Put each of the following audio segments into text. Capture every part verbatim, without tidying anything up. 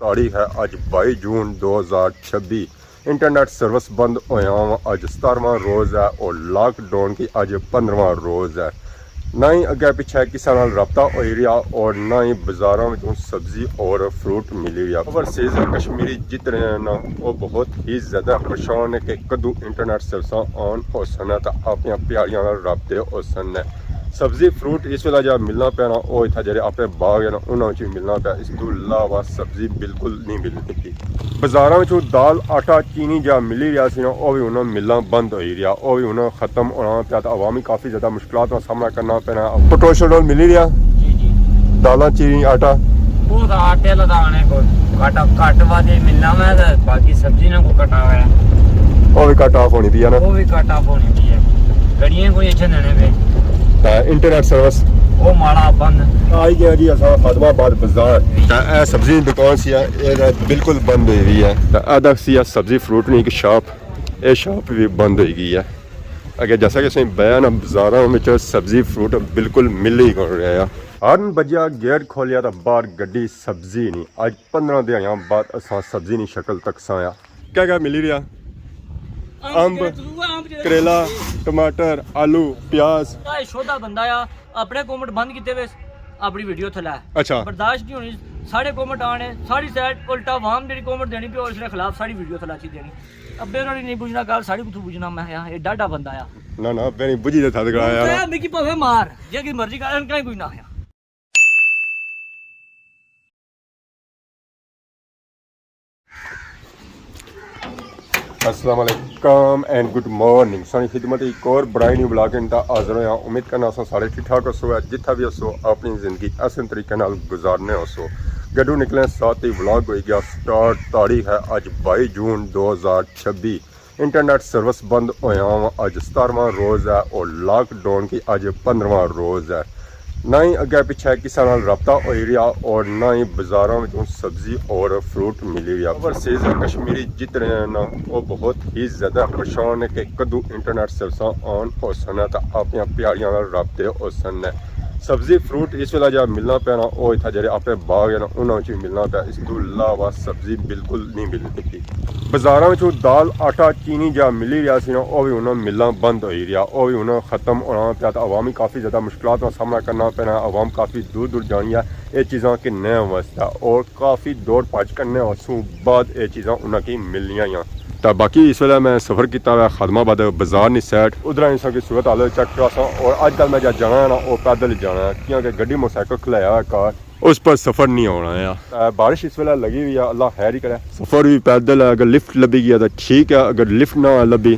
تاریخ ہے اج بائی جون دو ہزار چھبی۔ انٹرنیٹ سروس بند ہویا ہوا اج ستارہواں روز ہے اور لاک ڈاؤن کی اج پندرہواں روز ہے۔ نہ ہی اگے پچھے کسے نال رابطہ ہوئی رہیا اور نہ ہی بازاراں وچوں سبزی اور فروٹ ملی رہیا۔ اوورسیز کشمیری جتنے ہیں نا، وہ بہت ہی زیادہ پریشان ہے کہ کدوں انٹرنیٹ سروساں آن ہو سن تے اپنی پیاریاں نال رابطے ہو سن۔ سبزی فروٹ اس ویلے جا ملنا پیا نا، وہ اتھا جڑے اپنے باغ ہیں نا، انہاں وچ ملنا پیا۔ اس تو علاوہ سبزی بالکل نہیں ملنی پئی۔ بازاراں وچوں دال، آٹا، چینی جا ملی رہیا سی نا، وہ بھی ہن ملنا بند ہوئی رہیا، وہ بھی ہن ختم ہونا پیا۔ تے عوام کی کافی زیادہ مشکلات کا سامنا کرنا پینا۔ پٹرول شٹرول ملی رہیا؟ جی، جی۔ دالاں، چینی، آٹا؟ وہ تو آٹے والا تو آنے کو گھٹ، گھٹ ودھ ہی ملنا میں، تے باقی سبزی نے کو کٹا ہوا ہے۔ وہ بھی کٹ آف ہونی پئی ہے نا؟ وہ بھی کٹ آف ہونی پئی ہے۔ گڑیاں کوئی اچھے دینے پہ۔ تے انٹرنیٹ سروس؟ وہ ماڑا بند۔ آئی گیا جی اساں خادم آباد بازار۔ تے اے سبزی دی دکان سی، اے بالکل بند ہوئی ہوئی ہے۔ تے اے تک سی سبزی فروٹ نی ایک شاپ، اے شاپ بھی بند ہوئی گئی ہے۔ اگے جیسا کہ اساں بیا نا، بازاراں وچ سبزی فروٹ بالکل مل ہی کون رہیا۔ ہارن بجیا، گیٹ کھولیا تے باہر گڈی سبزی نی۔ اج پندرہ دیہاڑیاں بعد اساں سبزی نی شکل تکساں آ۔ کیا کیا ملی رہیا؟ امب، امب جڑے، امب جڑے۔ کریلا، ٹماٹر، آلو، پیاز۔ اے شودا بندہ آ، اپنے کمنٹ بند کیتے وے، اپنی ویڈیو تھلے۔ اچھا۔ برداشت نہیں ہونی، ساڑے کمنٹ آنے، ساڑی سائیڈ الٹا عوام جڑی کمنٹ دینی پئی، اس نے خلاف ساڑی ویڈیو تھلے اچھی دینی۔ ابے نال نہیں بجنا گل، ساڑی کتھوں بجنا میں آ، اے ڈاڈا بندہ آ۔ نہ، نہ، ابے نہیں بجی تے تھا گڑا یار۔ میں مکی پاوے مار، جے کی مرضی کر، کہیں کوئی نہ آیا۔ السلام علیکم اینڈ گڈ مارننگ۔ سانی خدمت ایک اور برائے نیو ولاگ اندا حاضر ہویا۔ امید کرنا اساں سارے ٹھیک ٹھاک ہوسو، جتھا بھی ہوسو اپنی زندگی احسن طریقے نال گزارنے ہوسو۔ گڈو نکلے ساتھ ہی ولاگ ہوئی گیا سٹارٹ۔ تاریخ ہے اج بائی جون دو ہزار چھبی۔ انٹرنیٹ سروس بند ہویا ہوا اج ستارہواں روز ہے اور لاک ڈاؤن کی اج پندرہواں روز ہے۔ نہ ہی اگے پچھے کسے نال رابطہ ہوئی رہیا اور نہ ہی بازاراں وچوں سبزی اور فروٹ ملی رہیا۔ اوورسیز کشمیری جتنے ہیں نا، وہ بہت ہی زیادہ پریشان ہے کہ کدوں انٹرنیٹ سروساں آن ہو سن تے اپنی پیاریاں نال رابطے ہو سن۔ سبزی فروٹ اس ویلے جا ملنا پیا نا، وہ اتھا جڑے اپنے باغ ہیں نا، انہاں وچ ملنا پیا۔ اس تو علاوہ سبزی بالکل نہیں ملنی پئی۔ بازاراں وچوں دال، آٹا، چینی جا ملی رہیا سی نا، وہ بھی ہن ملنا بند ہوئی رہیا، وہ بھی ہن ختم ہونا پیا۔ تے عوام کی کافی زیادہ مشکلات کا سامنا کرنا پینا۔ عوام کافی دور دور جانی ہے یہ چیزاں گھننے واسطے، اور کافی دوڑ بھج کرنے واسطے بعد یہ چیزاں انہاں کی ملنیاں ہیاں۔ تے باقی اس ویلے میں سفر کیتا ہوا خادم آباد بازار نی سائیڈ، ادھر اساں کی صورت حال چیک کراساں، اور اج کل میں جا جانا ہے نا، وہ پیدل ہی جانا ہے، کیونکہ گڈی موٹر سائیکل کھلایا ہوا ہے کار، اس پر سفر نہیں ہونا ہے۔ تے بارش اس ویلے لگی ہوئی ہے، اللہ خیر ہی کرے۔ سفر بھی پیدل ہے، اگر لفٹ لبھی گیا تو ٹھیک ہے، اگر لفٹ نہ لبھی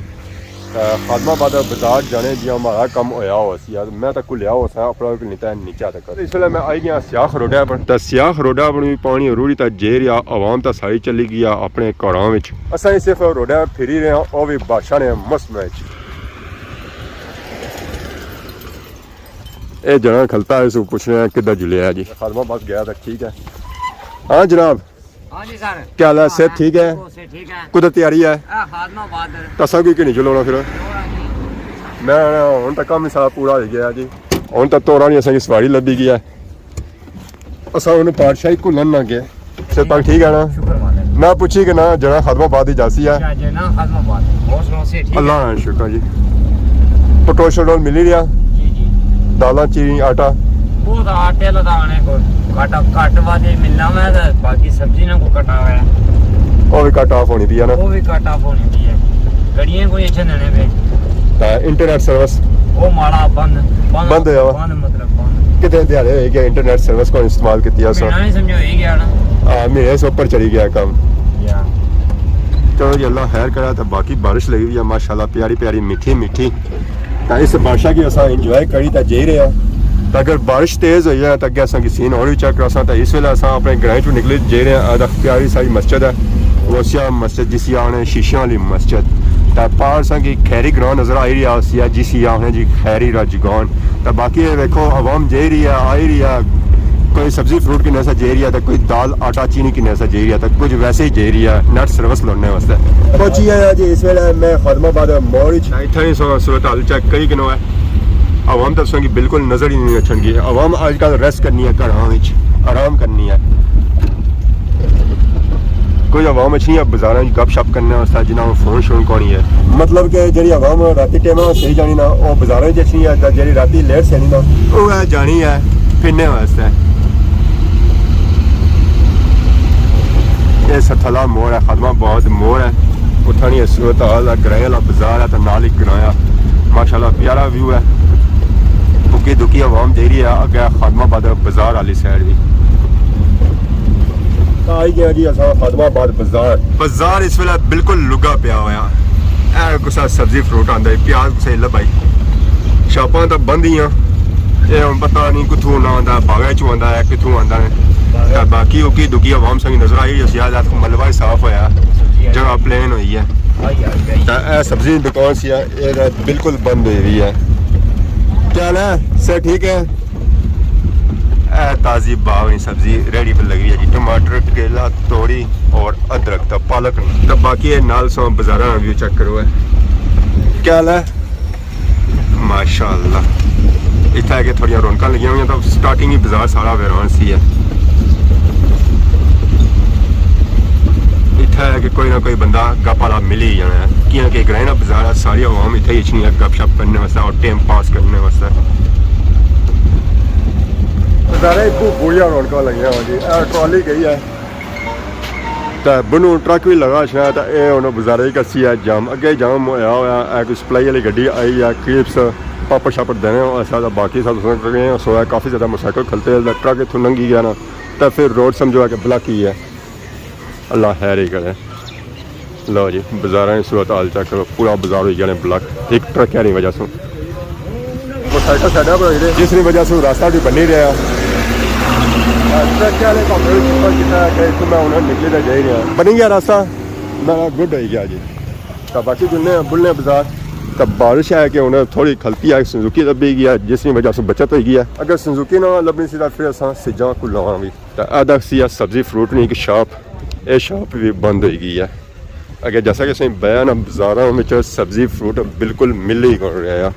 تے خادم آباد بازار جانے جیاں ہمارا کم ہویا ہو سی، میں تو کلیا ہو سا اپنا، نہیں تے نیچے تک۔ اس ویلے میں آئی گیا سیاخ روڈا پر، تے سیاخ روڈا پر بھی پانی روڑی تے جے رہیا، عوام تے ساری چلی گئی ہے اپنے گھراں وچ۔ اساں ہی صرف روڈا پھری رہے ہاں، او بھی بارشاں نے موسم وچ۔ اے جنا کھلتا ہے، اس کو پوچھنے ہیں کدھر جلیا ہے جی۔ خادم آباد گیا تھا، ٹھیک ہے۔ ہاں جناب۔ ہاں جی سر۔ کیا حال ہے؟ صحت ٹھیک ہے؟ صحت ٹھیک ہے۔ کدھر تیاری ہے؟ اے خادم آباد۔ تے اساں کی کیوں نہیں جلونا پھر؟ جلونا جی۔ میں ہن تک کم حساب پورا ہو گیا جی۔ ہن تک توڑا نہیں، اساں کی سواری لبھی گئی ہے۔ اساں ہن بادشاہی گھلن نہ گئے۔ صحت پاک ٹھیک ہے نا؟ شکر مالک۔ نہ پوچھی کہ نہ جنا خادم آباد ہی جاسی ہے۔ جی، جی، نہ خادم آباد۔ اور سناؤ، صحت ٹھیک ہے؟ اللہ کا شکر جی۔ پٹرول شٹرول ملی رہیا؟ جی، جی۔ دالاں، چینی، آٹا؟ وہ تو آٹے والا تو آنے کو گھٹ، گھٹ ودھ ہی ملنا میں، تے باقی سبزی نہ کو کٹا ہوا ہے۔ وہ بھی کٹ آف ہونی پئی ہے نا؟ وہ بھی کٹ آف ہونی پئی ہے۔ گڑیاں کوئی اچھے دینے پہ۔ تے انٹرنیٹ سروس؟ وہ ماڑا بند، بند، بند ہویا وا؟ بند، مطلب بند۔ کتنے دیہاڑے ہوئے گئے انٹرنیٹ سروس کو استعمال کیتی اساں؟ مہینہ نہیں سمجھو، ہوئی گیا نا۔ ہاں، مہینے سے اوپر چلی گیا کم۔ یا۔ چلو جی، اللہ خیر کرا۔ تے باقی بارش لگی ہوئی ہے، ماشاءاللہ، پیاری پیاری، میٹھی میٹھی۔ تے اس بارشاں کی اساں انجوائے کری تے جائی رہے ہاں۔ تے اگر بارش تیز ہوئی جائے تے اگے اساں کی سین ہور وی چیک کراساں۔ تے اس ویلے اساں اپنے گرائیں چوں نکلی جائی رہے ہاں۔ اے تک پیاری ساری مسجد ہے، غوثیہ مسجد، جسی آخنے شیشیاں والی مسجد۔ تے پار اساں کی خیری گراں نظر آئی رہیا ہوسی، جسی آخنے جی خیری راجگان۔ تے باقی اے ویکھو، عوام جائی رہی ہے، آئی رہی ہے، کوئی سبزی فروٹ کنے سا جائی رہی ہے، تے کوئی دال، آٹا، چینی کنے سا جائی رہی ہے، تے کچھ ویسے ہی جائی رہی ہے نیٹ سروس لوڑنے واسطے۔ پہنچی گئے ہاں جی، اس ویلے میں خادم آباد موڑ وچ۔ اتھاں ہی سو-، صورت حال چیک کری کنو ہے، عوام تے تساں کی بالکل نظر ہی نہیں اچھن گی۔ عوام اج کل ریسٹ کرنی ہے، گھراں وچ آرام کرنی ہے۔ کوئی عوام اچھنی ہے بازاراں وچ گپ شپ کرنے واسطے، جنہاں کول فون شون کونی ہے۔ مطلب کہ جیڑھی عوام راتی ٹائم سوئی جانی نا، او بازاراں وچ اچھنی ہے، تے جیڑھی راتی لیٹ سینی نا، او ہے جانی ہے پھرنے واسطے۔ اے ستھلا موڑ ہے، خادم آباد موڑ ہے۔ اتھاں نی صورت حال ہے، گرائیں والا بازار ہے تے نال ہی گراں ہے۔ ماشاءاللہ پیارا ویو ہے۔ اکی دکی عوام جائی رہی ہے اگے خادم آباد بازار والی سائیڈ وی۔ آئی گیا جی اساں خادم آباد بازار۔ بازار اس ویلے بالکل لگا پیا ہویا۔ اے کسا سبزی فروٹ آندا ہے، پیاز کسا لبھائی۔ شاپاں تاں بند ہی آں۔ اے ہن پتہ نہیں کتھوں نہ آندا ہے، باغے چوں آندا ہے، کتھوں آندا ہے۔ تے باقی اکی دکی عوام سنگی نظر آئی ہوئی سی، اج ملبہ ہی صاف ہویا، جگہ پلین ہوئی ہے۔ تے اے سبزی دکان سی، اے بالکل بند ہوئی ہوئی ہے۔ کیا حال ہے؟ صحت ٹھیک ہے؟ اے تازی باغ نی سبزی ریڑھی پر لگی ہوئی ہے جی، ٹماٹر، کریلا، توری اور ادرک تے پالک۔ تے باقی اے نال سو بازاراں نا ویو چیک کرو ہے۔ کیا حال ہے؟ ماشاءاللہ۔ اتھا کہ تھوڑیاں رونقاں لگیاں ہوئیاں، تے سٹارٹنگ ہی بازار سارا ویران سی ہے۔ اتھا ہے کہ کوئی نہ کوئی بندہ گپ والا ملی ہی جانا ہے، کیونکہ گرائیں نا بازار ہے، ساری عوام اتھا ہی اچھنی ہے گپ شپ کرنے واسطے اور ٹائم پاس کرنے واسطے۔ بازارے اتنی بڑیاں رونقاں لگیاں ہوئیاں جی، اے ٹرالی گئی ہے۔ تے بنوں ٹرک وی لگا اچھنا ہے، تے اے ہن بازارے کی کسی ہے جام، اگے جام ہویا ہویا ہے، کوئی سپلائی والی گڈی آئی ہے، کریپس، پاپڑ شاپڑ دینے واسطے، تے باقی سب سویا کافی زیادہ موٹرسائیکل کھلتے ہیں، تے ٹرک اتھوں لنگھی گیا نا، تے پھر روڈ سمجھو ہے کہ بلاک ہی ہے۔ اللہ خیر ہی کرے۔ لو جی، بازاراں نی صورت حال چیک کرو، پورا بازار ہوئی گیا نے بلاک، ایک ٹرک آلی وجہ سوں۔ موٹرسائیکل سائیڈ پر ہوئی رہے، جس نی وجہ سوں راستہ بھی بنی رہیا۔ ٹرک آلے کم کیتا کہ اتھوں میں ہن نکلی تے جائی رہیا، بنی گیا راستہ، میں گڈ ہوئی گیا جی۔ تے باقی جلنے آں، بلنے آں بازار۔ تے بارش ہے کہ ہن تھوڑی کھلتی ہے، سنزوکی لبھی گیا، جس نی وجہ سوں بچت ہوئی گئی ہے۔ اگر سنزوکی نہ لبنی سی تے پھر اساں سجاں کو لاواں وی۔ تے اے دکھسی ہے سبزی فروٹ نی ایک شاپ، اے شاپ وی بند ہوئی گئی ہے۔ اگر جیسا کہ اساں بیا نا بازاراں وچ سبزی فروٹ بالکل مل ہی کون رہیا۔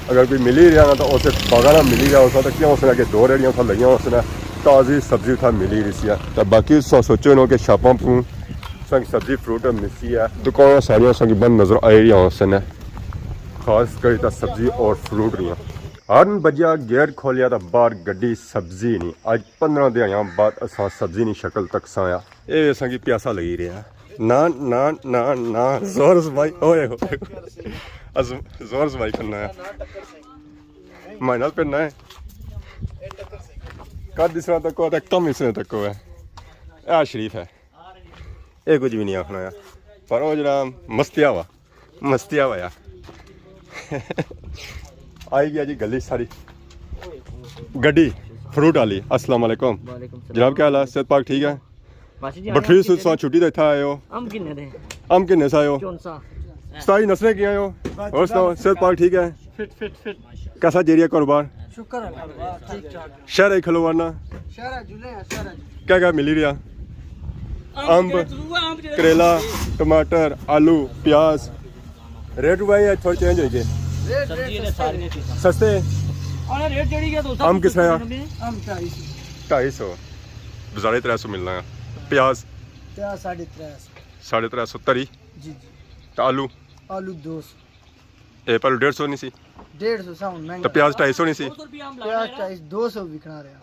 اگر کوئی ملی رہیا نا تو اسے باغاں نا ملی رہیا ہوسا، تو کیا ہوسنا کہ دو ریڑیاں اتھا لگیاں ہوسن، تازی سبزی اتھا ملی رہی سی۔ تے باقی تساں سوچو نا کہ شاپاں پروں سنگ سبزی فروٹ ملسی ہے، دکاناں ساریاں سنگ بند نظر آئی رہیاں ہوسن، خاص کر تے سبزی اور فروٹ رہیاں۔ ہارن بجیا، گیٹ کھولیا تے باہر گڈی سبزی نی۔ اج پندرہ دیہاڑیاں بعد اساں سبزی نی شکل تکساں آ۔ اے اساں کی پیاسا لگی رہیا۔ نا، نا، نا، نا، زور زبائی، اوئے ہوئے۔ از-، زور زبائی کرنا ہے۔ ماڑے نال پھرنا ہے۔ قد اس طرح تک ہوا تے کم اس طرح تک ہوا ہے۔ اے شریف ہے۔ اے کچھ بھی نہیں آخنا ہے۔ پر او جڑا مستیا ہوا، مستیا ہوا۔ آئی گیا جی گلی ساری۔ گڈی فروٹ والی۔ السلام علیکم۔ وعلیکم السلام۔ جناب، کیا حال ہے؟ صحت پاک ٹھیک ہے؟ ماشی جی، بٹھری آیا سو کتنے؟ سو چھٹی تے اتھا آئے ہو؟ ہم کنے دے؟ ہم کنے سے آئے ہو؟ چون سا؟ ستائی نسنے کی آئے ہو؟ بس اور سناؤ، بس۔ صحت پاک ٹھیک ہے؟ فٹ، فٹ، فٹ۔ کیسا جیریا کاروبار؟ شکر اللہ، ٹھیک ٹھاک۔ شہر ہی کھلو ورنا؟ شہر جلے ہیں، شہر جلے۔ کیا کیا ملی رہیا؟ امب، امب، کریلا، ٹماٹر، آلو، پیاز۔ ریٹ بھائی اج تھوڑے چینج ہوئی گئے۔ ریٹ، ریٹ سستے۔ سستے؟ اور ریٹ چڑھی گیا تو سب امب کس طرح؟ امب ڈھائی سو۔ ڈھائی سو۔ بازارے ترے سو ملنا ہے۔ پیاز؟ پیاز ساڑھے ترے سو۔ ساڑھے ترے سو تری؟ جی، جی۔ تے آلو؟ آلو دو سو۔ اے پہلو ڈیڑھ سو نہیں سی؟ ڈیڑھ سو سا ہن مہنگا۔ تے پیاز ڈھائی سو نہیں سی؟ پیاز ڈھائی سو، دو سو وکنا رہیا۔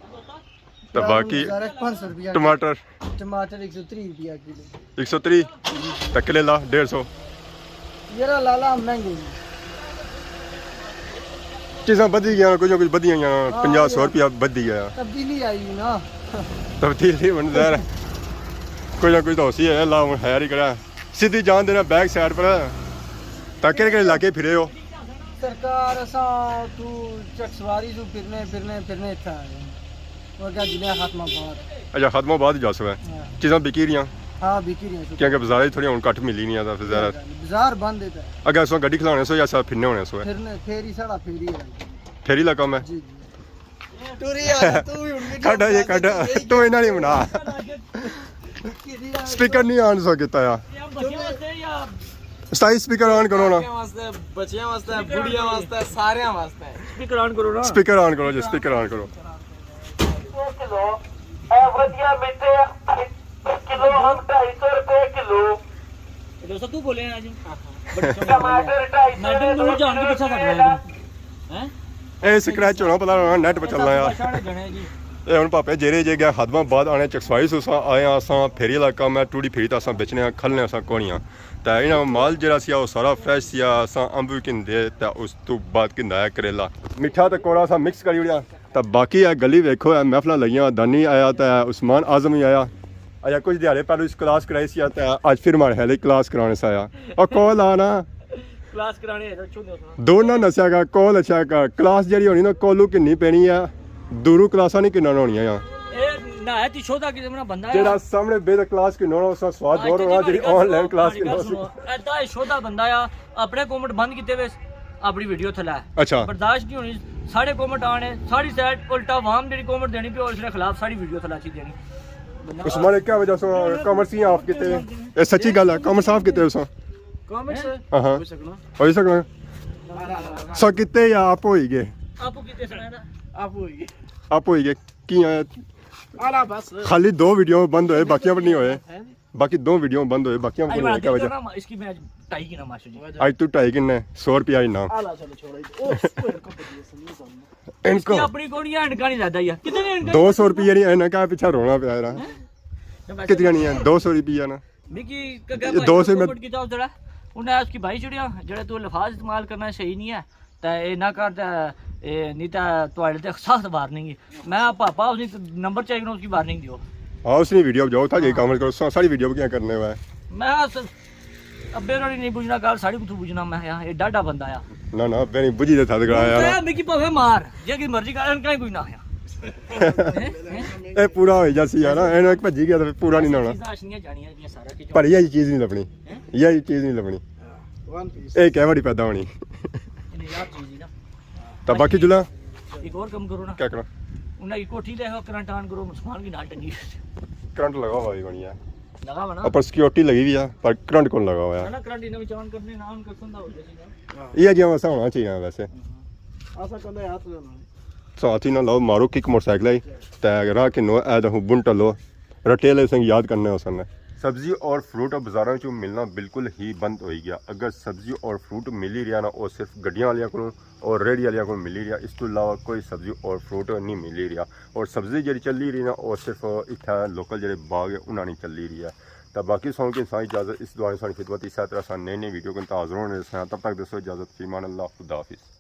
تے پیاز باقی ہن بازار اچ پنج سو روپیہ کلو۔ ٹماٹر؟ ٹماٹر ایک سو تریہہ روپیہ کلو۔ ایک سو تریہہ؟ تے کریلا ڈیڑھ سو؟ یرا لالا مہنگے نے۔ چیزاں بدھی گیاں، کچھ نہ کچھ بدھی گیاں، ہاں، پنجاہ سو یار۔ روپیہ بدھی گیا۔ تبدیلی آئی نا۔ تبدیلی ہن ظاہر ہے۔ کچھ نہ کچھ تو ہوسی ہے، اللہ ہن خیر ہی کرے۔ سیدھی جان دینا بیک سائیڈ پر۔ تاں کہڑے کہڑے علاقے پھرے ہو؟ سرکار، اساں تو چک سواری سو پھرنے، پھرنے، پھرنے اتھا آئے ہیں۔ اور کیا جنہیں خاتمہ آباد۔ اچھا، خاتمہ آباد جا سو ہے۔ ہاں۔ چیزاں بکی رہیاں؟ ہاں، بکی رہیاں سو۔ کیونکہ بازار تھوڑی ہن گھٹ ملی نہیں آتا، پھر ظاہر ہے۔ بازار بند ہے پہ۔ اگر اساں گڈی کھلانے سو یا سا پھرنے ہونے سو ہے؟ پھرنے، پھیری ساڑا پھیری ہے۔ پھیری علاقہ میں؟ جی، جی۔ ٹری آ جا، تو بھی ہن ویڈیو کڈ آ یہ بنا کڈ۔ دے۔ تو انہاں نہیں بنا۔ سپیکر نہیں آن سو کیتا یا؟ یہ ہم بچے ہوتے ہیں یا استاد جی، سپیکر آن کرو نا۔ بچیاں واسطے، بچیاں واسطے، بڑیاں واسطے، ساریاں واسطے۔ سپیکر آن کرو نا۔ سپیکر آن کرو جی، سپیکر آن کرو۔ کلو، اے ودھیا میٹھے، کلو ہم ڈھائی دوستو، تو بولے ہیں جی۔ بڑی سوہنی گل ہے۔ میڈم نور جان کی پچھا کٹ رہا ہے۔ ہیں؟ اے سکریچ ہونا، پتہ لگنا نیٹ پہ چلنا آ۔ بادشاہ نے گنے جی۔ اے ہن پاپے جیرے جے گیا خادمہ آباد آنے چکسوائی سو، اساں آئے آں، اساں پھیری علاقہ میں ٹوڑی پھیری تے اساں بیچنے آں، کھلنے اساں کوڑیاں۔ تے انہاں مال جیڑا سی او سارا فریش سی، اساں امب وی گھندے تے اس تو بعد گھندا ہے کریلا۔ میٹھا تے کوڑا اساں مکس کری اڑیا۔ تے باقی اے گلی ویکھو، اے محفلاں لگیاں، دانی آیا تے عثمان اعظم وی آیا۔ اچھا، کچھ دیہاڑے پہلو اس کلاس کرائی سی تے اج پھر ماڑے خیال کلاس کرانے سا آیا۔ او کول آنا۔ کلاس کرانے ہیں، اچھو دے سنا۔ دور نہ نسیا کر، کول اچھا کر۔ کلاس جیڑی ہونی نا، کولو گھننی پینی ہے، دوروں کلاساں نہیں گھنن ہونیاں آ۔ اے نہایت ہی شودا قسم نا بندہ ہے۔ جیڑا سامنے بے کلاس گھننا ہونا، اس نا سواد آج دور تے ہونا، جیڑی جیڑی آن لائن کلاس سنو، گھننا سنو، ہوسی۔ اے تے شودا بندہ آ، اپنے کمنٹ بند کیتے ویس، اپنی ویڈیو تھلے۔ اچھا۔ برداشت نہیں ہونی، ساڑے کمنٹ آنے، ساڑی سائڈ الٹا عوام جیڑی کمنٹ دینی پی، اس نے خلاف ساڑی ویڈیو تھلے اچھی دینی۔ بندہ عثمان، کیا وجہ سے کمنٹ سی آف کیتے؟ اے سچی گل ہے، کمنٹ صاف کیتے اس؟ کمنٹس؟ ہاں، ہاں۔ ہو سکنا۔ ہوئی سکنا۔ سا کیتے یا آپ ہوئی گئے؟ آپ کیتے سنا نا؟ آپ ہوئی گئے۔ آپ ہوئی گئے۔ کی آیا؟ آلا بس۔ خالی دو ویڈیو بند ہوئے، باقیاں پر نہیں ہوئے۔ ہیں جی؟ باقی دو ویڈیو بند ہوئے، باقیاں پر آئی نہیں ہوئے، کیا وجہ؟ نا، اس کی میں ٹائی کی نا ماسٹر جی۔ اج تو ٹائی کنے، سو روپیہ ہی نا۔ آلا چلو چھوڑو۔ او، او، ان کو ان اس کی کو اپنی کونی ہے، انکا نہیں زیادہ ہی ہے۔ کتنے نے انکا؟ دو سو روپیہ نہیں، انکا پیچھے رونا پیا رہا۔ ہیں؟ کتنی نہیں ہے؟ دو سو روپیہ نا۔ مکی کگا یہ بھائی دو سو میں کمنٹ کیتا اس جڑا، انہیں اس کی بھائی چھڑیا، جڑا تو لفاظ استعمال کرنا صحیح نہیں ہے، تے اے نہ کر تے، اے نہیں تے تہاڑے تے سخت وارننگ ہے۔ میں پاپا اس نی نمبر چیک کرنا، اس کی وارننگ دیو۔ ہاں، اس نی ویڈیو بجاؤ تھا، جی ہاں۔ کمنٹ کرو، سا-، ساڑی ویڈیو کیا کرنے ہوئے؟ میں اس ابے نال نہیں بجنا گل، ساڑی کتھوں بجنا میں آ، اے ڈاڈا بندہ آ۔ نہ، نہ، ابے نہیں بجی دے تھا تے گڑا یار۔ میں مکی پاوے مار، جے کی مرضی کر، کہیں کوئی نہ آیا۔ اے پورا ہوئی جاسی یار، اے نہ بھجی گیا تے پورا نہیں نہ ہونا۔ چیزاں اچھنیاں جانیاں جیاں سارا کچھ۔ پر یہ چیز نہیں لبنی۔ ہیں؟ یہ چیز نہیں لبنی۔ ون پیس۔ اے کیا بڑی پیدا ہونی۔ نہیں یار، چیز نہیں نا۔ تا باقی جلا۔ ایک اور کم کرو نا۔ کیا کرنا؟ انہاں کی کوٹھی لے آؤ، کرنٹ آن کرو، مسلمان کی نال ٹنگی۔ کرنٹ لگا ہوا بھی بنیا۔ لگا ہوا نا؟ اوپر سیکیورٹی لگی ہوئی ہے، پر کرنٹ کون لگا ہوا ہے؟ نا، کرنٹ انہاں وچ آن کرنے، نہ آن کرسن دا ہو جائے سی نا۔ یہ جیہاں ویسا ہونا چاہیے ویسے۔ ہاں۔ ایسا کندے ہاتھ نہ لاؤ۔ ساتھی نہ لاؤ، مارو کک موٹر سائیکل ہے، تے راہ کنو اے تے ہوں بن ٹلو، رٹیلے سنگ یاد کرنے ہو سن۔ سبزی اور فروٹ اب بازاراں وچوں ملنا بالکل ہی بند ہوئی گیا۔ اگر سبزی اور فروٹ ملی رہیا نا، او صرف گڈیاں والیاں کولوں اور ریڑھی والیاں کولوں ملی رہیا، اس تو علاوہ کوئی سبزی اور فروٹ نہیں ملی رہیا۔ اور سبزی جڑی چلی رہی نا، او صرف اتھا لوکل جڑے باغ ہے، انہاں نہیں چلی رہی ہے۔ تاں باقی سو کہ انسان اجازت، اس دعا انسان خدمت، اس طرح سان نئی نئی ویڈیو کن حاضر ہونے سے۔ تب تک دوستو اجازت، فی امان اللہ، خدا حافظ۔